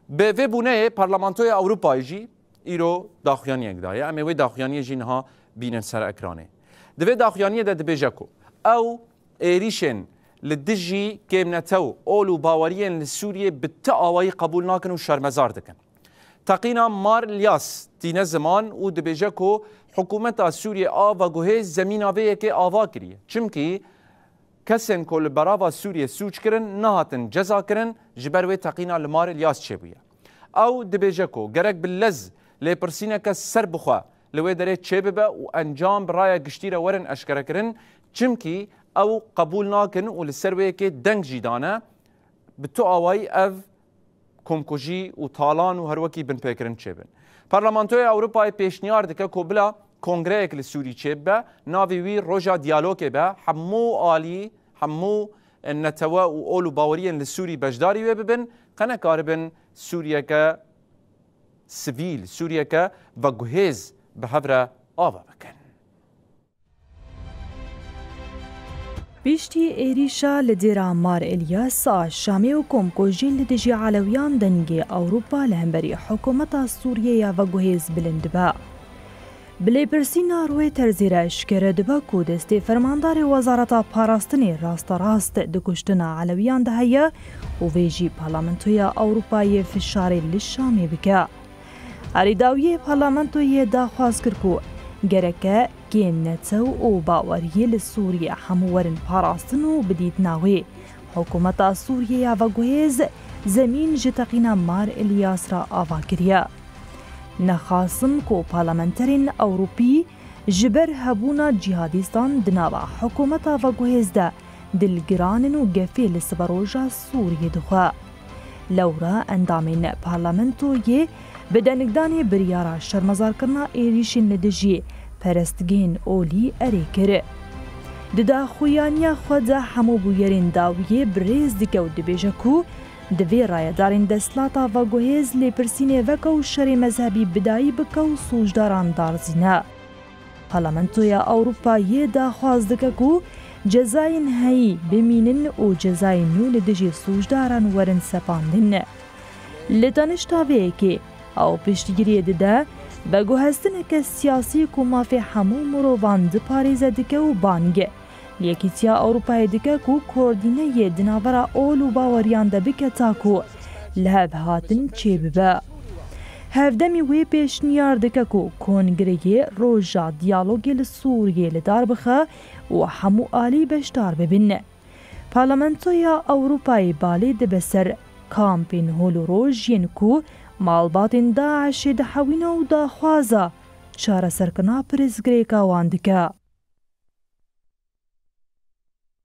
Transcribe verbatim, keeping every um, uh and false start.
Bi vê bûneyê Parlamentoya Ewropayê jî îro daxuyaniyek daye. Em ê wê daxuyaniyê jî niha bînin ser ekranê. Di vê daxuyaniyê de dibêje ku ew êrîşên li dijî kêmnetew, ol û baweriyên li Sûriyê bi ti awayî qebûl nakin û şermezar dikin. Teqîna Mar Ilyas tîne ziman û dibêje ku hikûmeta Sûriyê a veguhêz zemîna vê yekê ava kiriye. Çimkî kesên ku li berava Sûriyê sûc kirin, nehatin ceza kirin, ji ber wê teqîna li Mar Ilyas çêbûye. Ew dibêje ku gerek bi lez lêpirsîneke serbixwe li wê derê çêbibe û encam bi raya giştî re werin eşkerekirin, çimkî ew qebûl nakin û li ser wê yekê deng jî dane, bi tu awayî ev komkujî û talan û her wekî binpêkirin çêbin. Parlamentoya Ewropayê pêşniyar dike ku bila kongreyek li Sûrî çêbibe, navê wî roja diyalogê be, hemû alî, hemû netewe û ol û baweriyên li Sûrî beşdarî wê bibin, qe nekaribin Sûriyeke sivîl, Sûriyeke veguhêz bi hev re ava bikin. Piştî êrîşa li dêra Mar Ilyas a Şamê û komkujî li dijî Elewiyan dengê Ewropa li hemberî hikûmeta Sûriyê ya veguhêz bilind dibe. Bi lêpirsîna Reutersê re eşkere dibe ku destê fermandarê Wezareta Parastinê rasterast di kuştina Elewiyan de heye û vê jî Parlamentoya Ewropayê fişarê li Şamê bike. Herî dawiyê parlamentoyê daxwaz kir ku gereke kêmnetew û baweriyê li Sûriyê hemû werin parastin û bi dîtina wê hikûmeta Sûriyê ya veguhêz zemîn ji teqîna Mar Ilyas re ava kiriye. Nexasim ku parlamenterên Ewropî ji ber hebûna cîhadîstan di nava hikûmeta veguhêz de dilgiran in û gefê li siberoja Sûriyê dixwe. Lewra endamên parlamentoyê bi dengdanê biryara şermezarkirina êrîşên li dijî perestgehên olî erê kir. Di daxuyaniya xwe de hemû bûyerên dawiyê bi rêz dike û dibêje ku divê rayedarên desthilata veguhêz lêpirsînê veke û şerê mezhebî bidayî bike û sûcdaran darzîne. Parlamentoya Ewropayê daxwaz dike ku cezayên heyî bimînin û cezayên nû li dijî sûcdaran werin sepandin. Li danişta vê yekê ew piştgiriyê dide veguhestineke siyasî ku mafê hemû mirovan diparêze dike û bang li Yekîtiya Ewropayê dike ku koordîneyê di navbera ol û baweriyan de bike ta ku li hev hatin çêbibe. Hevdemî wê pêşniyar dike ku kongreyê roja diyalogê li Sûriyê li dar bixe û hemû alî beşdar bibin. Parlamentoya Ewropayê balê dibe ser kampên hol û roj yên ku malbatên DAIŞê dihewîne û daxwaza çareserkirina pirsgirêka wan dike.